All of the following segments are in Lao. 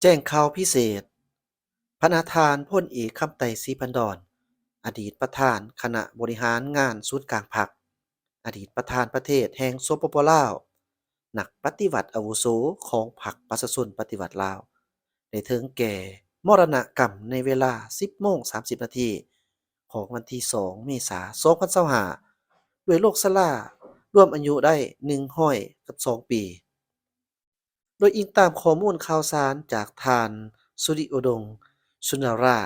ແຈ້ງຂ່າວພິເສດ, ພະນະທ່ານ ພົນເອກ ຄຳໄຕ ສີພັນດອນ, ອະດີດປະທານຄະນະບໍລິຫານງານສູນກາງພັກ, ອະດີດປະທານປະເທດແຫ່ງ ສປປ ລາວ, ນັກປະຕິວັດອາວຸໂສຂອງພັກປະຊາຊົນປະຕິວັດລາວ ໄດ້ເຖິງແກ່ມໍລະນະກຳໃນເວລາ ສິບໂມງ ສາມສິບນາທີ ຂອງວັນທີ ສອງ ເມສາ ສອງພັນຊາວຫ້າ ດ້ວຍໂລກຊະລາ ລວມອາຍຸໄດ້ ໜຶ່ງຮ້ອຍກັບສອງປີ. ໂດຍອີງຕາມຂໍ້ມູນຂ່າວສານຈາກທ່ານ ສຸລິອຸດົງ ຊຸນດາຣາ,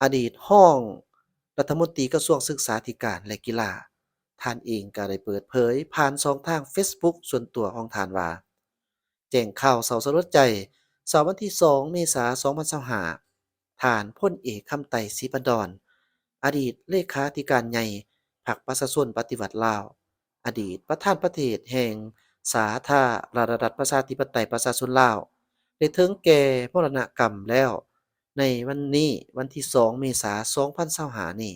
ອະດີດຮອງລັດຖະມົນຕີກະຊວງສຶກສາທິການ ແລະ ກິລາ, ທ່ານເອງກໍໄດ້ເປີດເຜີຍຜ່ານຊ່ອງທາງເຟສບຸກສ່ວນຕົວຂອງທ່ານວ່າ, ແຈ້ງຂ່າວເສົ້າສະຫຼົດໃຈ ເຊົ້າວັນທີ ສອງ ເມສາ ສອງພັນຊາວຫ້າ, ທ່ານ ພົນເອກ ຄຳໄຕ ສີພັນດອນ, ອະດີດເລຂາທິການໃຫຍ່ພັກປະຊາຊົນປະຕິວັດລາວ, ອະດີດປະທານປະເທດແຫ່ງສາທາລະນະລັດ ປະຊາທິປະໄຕ ປະຊາຊົນລາວ ໄດ້ເຖິງແກ່ມໍລະນະກຳແລ້ວ ໃນວັນນີ້ ວັນທີ ສອງ ເມສາ ສອງພັນຊາວຫ້ານີ້.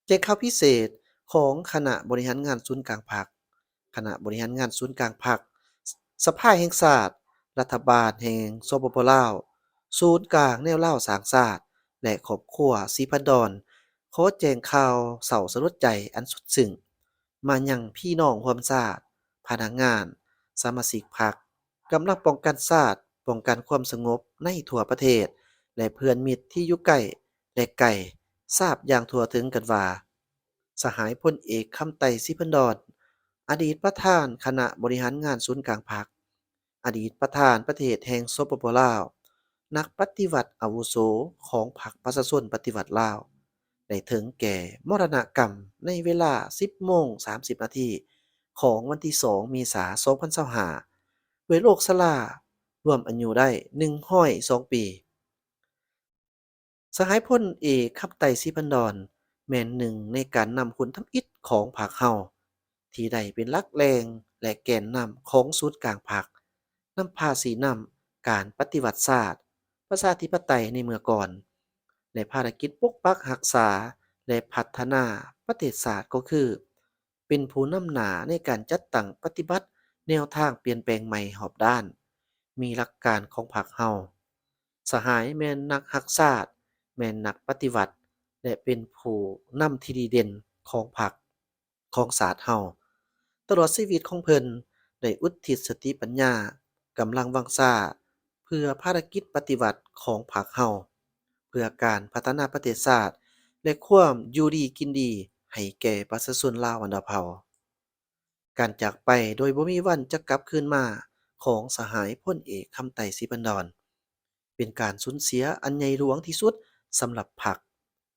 ແຈ້ງຂ່າວພິເສດຂອງຄະນະບໍລິຫານງານສູນກາງພັກ, ຄະນະບໍລິຫານງານສູນກາງພັກ, ສະພາແຫ່ງຊາດ, ລັດຖະບານແຫ່ງ ສປປ ລາວ, ສູນກາງແນວລາວສ້າງຊາດ ແລະ ຄອບຄົວສີພັນດອນ ຂໍແຈ້ງຂ່າວເສົ້າສະຫຼົດໃຈອັນສຸດຊຶ້ງມາຍັງພີ່ນ້ອງຮ່ວມຊາດ, ພະນັກງານ, ສະມາຊິກພັກ, ກຳລັງປ້ອງກັນຊາດ, ປ້ອງກັນຄວາມສະຫງົບໃນທົ່ວປະເທດ ແລະ ເພື່ອນມິດທີ່ຢູ່ໃກ້ ແລະ ໄກ ຊາບຢ່າງທົ່ວເຖິງກັນວ່າ ສະຫາຍ ພົນເອກ ຄຳໄຕ ສີພັນດອນ, ອະດີດປະທານຄະນະບໍລິຫານງານສູນກາງພັກ, ອະດີດປະທານປະເທດແຫ່ງ ສປປ ລາວ, ນັກປະຕິວັດອາວຸໂສຂອງພັກປະຊາຊົນປະຕິວັດລາວ ໄດ້ເຖິງແກ່ມໍລະນະກຳໃນເວລາ ສິບໂມງ ສາມສິບນາທີ ຂອງວັນທີ ສອງ ເມສາ ສອງພັນຊາວຫ້າ ດ້ວຍໂລກຊະລາ ລວມອາຍຸໄດ້ ໜຶ່ງຮ້ອຍສອງປີ. ສະຫາຍ ພົນເອກ ຄຳໄຕ ສີພັນດອນ ແມ່ນໜຶ່ງໃນການນຳຮຸ່ນທຳອິດຂອງພັກເຮົາ ທີ່ໄດ້ເປັນຫຼັກແຫຼ່ງ ແລະ ແກນນຳຂອງສູນກາງພັກ, ນຳພາຊີ້ນຳການປະຕິວັດຊາດ, ປະຊາທິປະໄຕໃນເມື່ອກ່ອນ ແລະ ພາລະກິດປົກປັກຮັກສາ ແລະ ພັດທະນາປະເທດຊາດ ກໍຄື ເປັນຜູ້ນຳໜ້າໃນການຈັດຕັ້ງປະຕິບັດແນວທາງປ່ຽນແປງໃໝ່ຮອບດ້ານ, ມີຫຼັກການຂອງພັກເຮົາ. ສະຫາຍແມ່ນນັກຮັກຊາດ, ແມ່ນນັກປະຕິວັດ ແລະ ເປັນຜູ້ນຳທີ່ດີເດັ່ນຂອງພັກ, ຂອງຊາດເຮົາ. ຕະຫຼອດຊີວິດຂອງເພິ່ນໄດ້ອຸທິດສະຕິປັນຍາ, ກຳລັງວັງຊາ ເພື່ອພາລະກິດປະຕິວັດຂອງພັກເຮົາ, ເພື່ອການພັດທະນາປະເທດຊາດ ແລະ ຄວາມຢູ່ດີກິນດີໃຫ້ແກ່ປະຊາຊົນລາວບັນດາເຜົ່າ. ການຈາກໄປໂດຍບໍ່ມີວັນຈະກັບຄືນມາຂອງສະຫາຍ ພົນເອກ ຄຳໄຕ ສີພັນດອນ ເປັນການສູນເສຍອັນໃຫຍ່ຫຼວງທີ່ສຸດສຳລັບພັກ,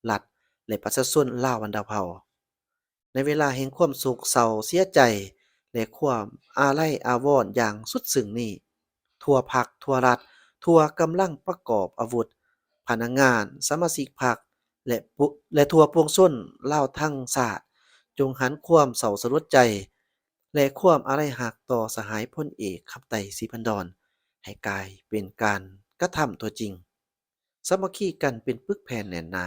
ລັດ ແລະ ປະຊາຊົນລາວບັນດາເຜົ່າ. ໃນເວລາແຫ່ງຄວາມໂສກເສົ້າເສຍໃຈ ແລະ ຄວາມອາໄລອາວອນຢ່າງສຸດຊຶ້ງນີ້, ທົ່ວພັກ, ທົ່ວລັດ, ທົ່ວກຳລັງປະກອບອາວຸດ, ພະນັກງານ, ສະມາຊິກພັກ ແລະ ແລະ ທົ່ວປວງຊົນລາວທັງຊາດ ຈົ່ງຫັນຄວາມເສົ້າສະຫຼົດໃຈ ແລະ ຄວາມອາໄລຮັກຕໍ່ສະຫາຍ ພົນເອກ ຄຳໄຕ ສີພັນດອນ ໃຫ້ກາຍເປັນການກະທຳຕົວຈິງ. ສາມັກຄີກັນເປັນປຶກແຜ່ນແໜ້ນໜາ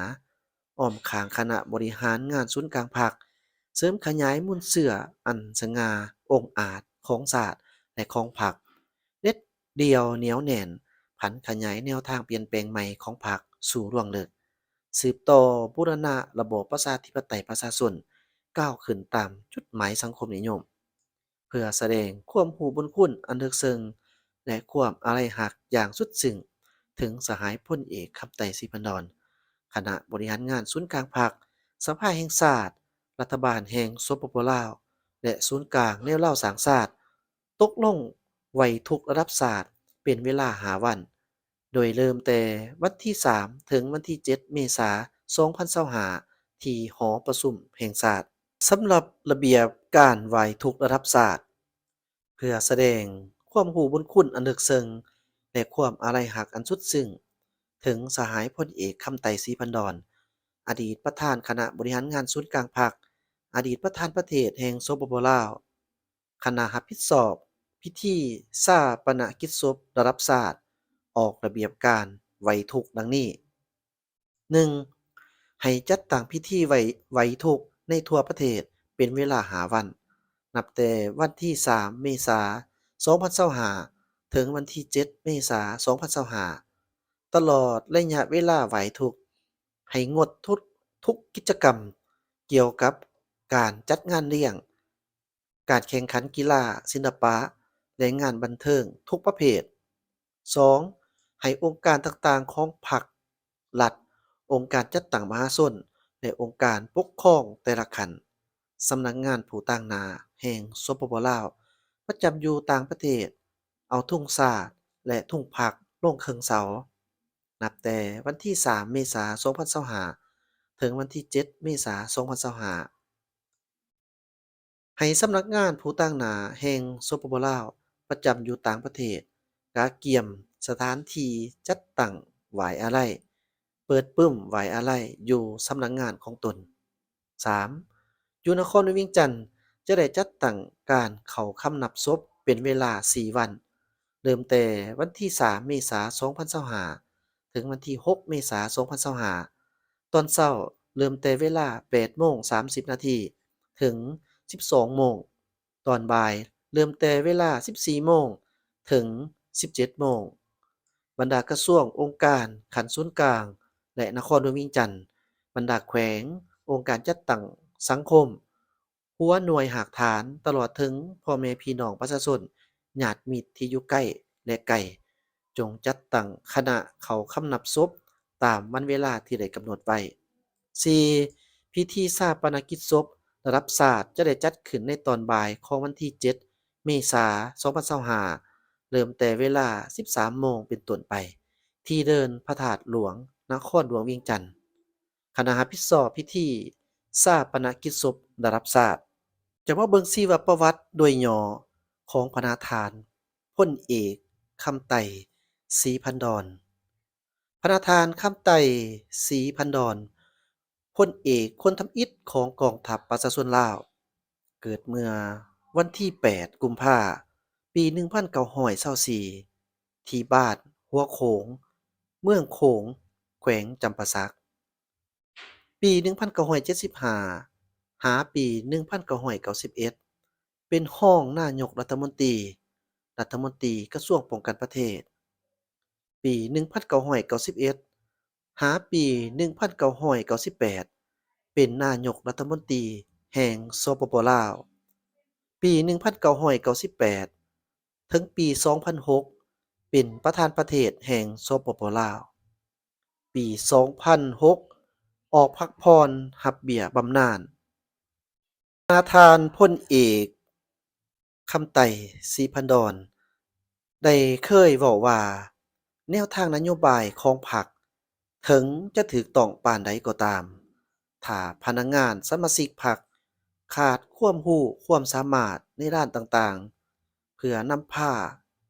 ອ້ອມຂ້າງຄະນະບໍລິຫານງານສູນກາງພັກ, ເສີມຂະຫຍາຍມູນເຊື້ອອັນສະຫງ່າອົງອາດຂອງຊາດ ແລະ ຂອງພັກ, ເດັດດ່ຽວໜຽວແໜ້ນ, ຜັນຂະຫຍາຍແນວທາງປ່ຽນແປງໃໝ່ຂອງພັກສູ່ລວງເລິກ, ສືບຕໍ່ບູລະນະລະບອບປະຊາທິປະໄຕປະຊາຊົນ ກ້າວຂຶ້ນຕາມຈຸດໝາຍສັງຄົມນິຍົມ. ເພື່ອສະແດງຄວາມຮູ້ບຸນຄຸນອັນເລິກເຊິ່ງ ແລະ ຄວາມອາໄລຮັກຢ່າງສຸດຊຶ້ງເຖິງສະຫາຍ ພົນເອກ ຄຳໄຕ ສີພັນດອນ, ຄະນະບໍລິຫານງານສູນກາງພັກ, ສະພາແຫ່ງຊາດ, ລັດຖະບານແຫ່ງ ສປປ ລາວ ແລະ ສູນກາງແນວລາວສ້າງຊາດ ຕົກລົງໄຫວ້ທຸກລະດັບຊາດເປັນເວລາຫ້າວັນ, ໂດຍເລີ່ມແຕ່ວັນທີ ສາມ ເຖິງວັນທີ ເຈັດ ເມສາ ສອງພັນຊາວຫ້າ ທີ່ຫໍປະຊຸມແຫ່ງຊາດ. ສຳລັບລະບຽບການໄຫວ້ທຸກລະດັບຊາດ ເພື່ອສະແດງຄວາມຮູ້ບຸນຄຸນອັນເລິກເຊິ່ງ ແລະ ຄວາມອາໄລຮັກອັນສຸດຊຶ້ງເຖິງສະຫາຍ ພົນເອກ ຄຳໄຕ ສີພັນດອນ, ອະດີດປະທານຄະນະບໍລິຫານງານສູນກາງພັກ, ອະດີດປະທານປະເທດແຫ່ງ ສປປ ລາວ, ຄະນະຮັບຜິດຊອບພິທີຊາປະນະກິດສົບລະດັບຊາດ ອອກລະບຽບການໄຫວ້ທຸກດັ່ງນີ້. ໜຶ່ງ ໃຫ້ຈັດຕັ້ງພິທີໄຫວ້ ໄຫວ້ທຸກໃນທົ່ວປະເທດເປັນເວລາຫ້າວັນ, ນັບແຕ່ວັນທີ ສາມ ເມສາ ສອງພັນຊາວຫ້າ ເຖິງວັນທີເຈັດ ເມສາ ສອງພັນຊາວຫ້າ ຕະຫຼອດໄລຍະເວລາໄຫວ້ທຸກ ໃຫ້ງົດທຸກ ທຸກກິດຈະກຳກ່ຽວກັບການຈັດງານລ້ຽງ, ການແຂ່ງຂັນກິລາ, ສິລະປະ ແລະ ງານບັນເທີງທຸກປະເພດ. ສອງ, ໃຫ້ອົງການຕ່າງໆຂອງພັກ, ລັດ, ອົງການຈັດຕັ້ງມະຫາຊົນ ແລະ ອົງການປົກຄອງແຕ່ລະຂັ້ນ, ສຳນັກງານຜູ້ຕາງໜ້າແຫ່ງ ສປປ ລາວ ປະຈຳຢູ່ຕ່າງປະເທດ ເອົາທຸງຊາດ ແລະ ທຸງພັກລົງເຄິ່ງເສົາ ນັບແຕ່ວັນທີສາມ ເມສາ ສອງພັນຊາວຫ້າ ເຖິງວັນທີເຈັດ ເມສາ ສອງພັນຊາວຫ້າ. ໃຫ້ສຳນັກງານຜູ້ຕາງໜ້າແຫ່ງ ສປປ ລາວ ປະຈຳຢູ່ຕ່າງປະເທດ ກະກຽມສະຖານທີ່ຈັດຕັ້ງໄວ້ອາໄລ, ເປີດປຶ້ມໄວ້ອາໄລຢູ່ສຳນັກງານຂອງຕົນ. ສາມ, ຢູ່ນະຄອນຫຼວງວຽງຈັນ ຈະໄດ້ຈັດຕັ້ງການເຂົ້າຄຳນັບສົບເປັນເວລາສີ່ວັນ, ເລີ່ມແຕ່ວັນທີສາມ ເມສາ ສອງພັນຊາວຫ້າ ເຖິງວັນທີຫົກ ເມສາ ສອງພັນຊາວຫ້າ ຕອນເຊົ້າເລີ່ມແຕ່ເວລາແປດໂມງສາມສິບນາທີ ເຖິງສິບສອງໂມງ, ຕອນບ່າຍເລີ່ມແຕ່ເວລາສິບສີ່ໂມງ ເຖິງສິບເຈັດໂມງ. ບັນດາກະຊວງ, ອົງການຂັ້ນສູນກາງ ແລະ ນະຄອນຫຼວງວຽງຈັນ, ບັນດາແຂວງ, ອົງການຈັດຕັ້ງສັງຄົມ, ຫົວໜ່ວຍຮາກຖານ ຕະຫຼອດເຖິງພໍ່ແມ່ພີ່ນ້ອງປະຊາຊົນ, ຍາດມິດທີ່ຢູ່ໃກ້ ແລະ ໄກ, ຈົ່ງຈັດຕັ້ງຄະນະເຂົ້າຄຳນັບສົບຕາມວັນເວລາທີ່ໄດ້ກຳນົດໄວ້. ສີ່, ພິທີຊາປະນະກິດສົບລະດັບຊາດ ຈະໄດ້ຈັດຂຶ້ນໃນຕອນບ່າຍຂອງວັນທີເຈັດ ເມສາ ສອງພັນຊາວຫ້າ ເລີ່ມແຕ່ເວລາສິບສາມໂມງເປັນຕົ້ນໄປ ທີ່ເດີ່ນພະທາດຫຼວງ ນະຄອນຫຼວງວຽງຈັນ. ຄະນະຮັບຜິດຊອບພິທີຊາປະນະກິດສົບລະດັບຊາດ. ຈະມາເບິ່ງຊີວະປະຫວັດໂດຍຫຍໍ້ຂອງພະນະທ່ານ ພົນເອກ ຄຳໄຕ ສີພັນດອນ. ພະນະທ່ານ ຄຳໄຕ ສີພັນດອນ ພົນເອກຄົນທຳອິດຂອງກອງທັບປະຊາຊົນລາວ, ເກີດເມື່ອວັນທີແປດ ກຸມພາ ປີໜຶ່ງພັນເກົ້າຮ້ອຍຊາວສີ່ ທີ່ບ້ານຫົວໂຂງ ເມືອງໂຂງ ແຂວງຈຳປາສັກ. ປີໜຶ່ງພັນເກົ້າຮ້ອຍເຈັດສິບຫ້າ ຫາປີໜຶ່ງພັນເກົ້າຮ້ອຍເກົ້າສິບເອັດ ເປັນຮອງນາຍົກລັດຖະມົນຕີ, ລັດຖະມົນຕີກະຊວງປ້ອງກັນປະເທດ. ປີໜຶ່ງພັນເກົ້າຮ້ອຍເກົ້າສິບເອັດ ຫາປີໜຶ່ງພັນເກົ້າຮ້ອຍເກົ້າສິບແປດ ເປັນນາຍົກລັດຖະມົນຕີແຫ່ງ ສປປ ລາວ. ປີໜຶ່ງພັນເກົ້າຮ້ອຍເກົ້າສິບແປດ ເຖິງປີສອງພັນຫົກ ເປັນປະທານປະເທດແຫ່ງ ສປປ ລາວ. ປີສອງພັນຫົກ ອອກພັກຜ່ອນຮັບເບ້ຍບຳນານ. ທ່ານພົນເອກ ຄຳໄຕ ສີພັນດອນ ໄດ້ເຄີຍເວົ້າວ່າ ແນວທາງນະໂຍບາຍຂອງພັກ ເຖິງຈະຖືກຕ້ອງປານໃດກໍຕາມ, ຖ້າພະນັກງານສະມາຊິກພັກຂາດຄວາມຮູ້ຄວາມສາມາດໃນດ້ານຕ່າງໆ ເພື່ອນຳພາ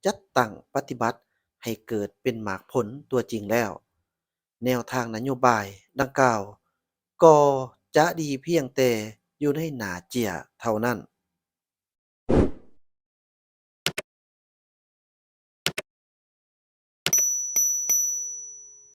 ຈັດຕັ້ງປະຕິບັດໃຫ້ເກີດເປັນໝາກຜົນຕົວຈິງແລ້ວ, ແນວທາງນະໂຍບາຍດັ່ງກ່າວກໍຈະດີພຽງແຕ່ຢູ່ໃນໜ້າເຈ້ຍເທົ່ານັ້ນ.